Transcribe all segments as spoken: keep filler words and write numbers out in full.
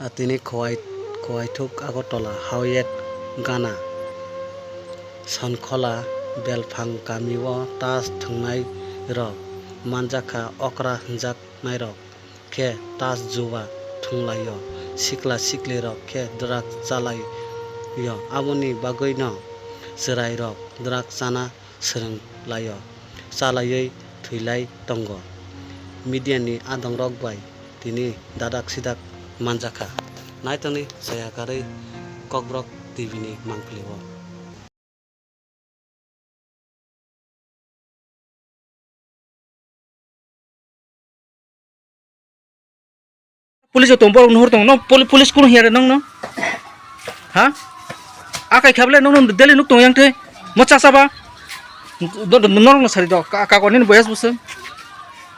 Atini Khowai, Khowaithuk Agartala, Howraghat, Ghana, Sonkhola belphang kamio touch thwngnairok manjakha, okra hwnjaknairok khe touch juwa thwnglaio, sikla siklirok khe drugs chalaio, aboni bagwino chwrairok drugs chana swrwng laio, chalaiwi thwilai tongo. Media ni adongrok bai tini dadak sidak manjakha. Naitokni chaya karwi Kokborok T V ni mangpili o. Police o tong borok nuhur tong no, poli-, police kunu hiya re nong no? Ha? Akai kha bole nong no daily nuk tong yang the. Mo cha cha ba. Do, do, norok no sari do. Ka, ka, ni boyas busung.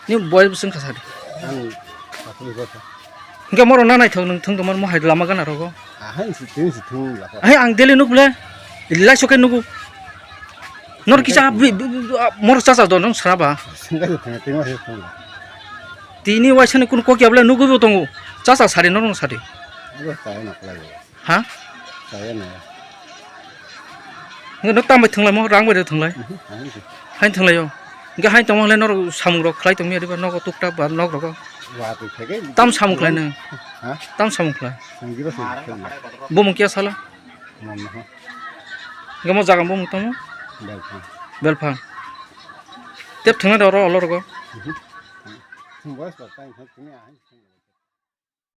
Ni boyas busung kha sari. Ang asli kotha. Hingke moro na naithok nung thung tongmani mo hai lama gana rogo. Ahai si tin si thung la. Ahai ang daily nuk bole. Lai soke nugu. Nor kisa bi, bi, bi, bi, a, moro cha cha do nong sara ba. Sengga de thang thang wa thung la. Tini waisa ni kun kokya bole nugu bo tongo. Cha cha sari nor sari. Abo cha na kla. Ha? Saya na. Nge no tam bai thwnglai mo, rang bai thwnglai. Mhm, aha, nge. Hain thwnglai o. Nge hain tongma le nor samung rok khlai tongmi adiba nogo tuktak ba nok rogo. Wa tu thege. Tam samung khlai nang. Ha? Tam samung khlai. Sanggi ba sanggi khlai. Bo mung kya sala? Mama ha. Nge mo jaga bo mung tamo? Belphang. Belphang. Tep thwngna da oro olo rogo. Mhm. Thung boys ba tai thung thung ya.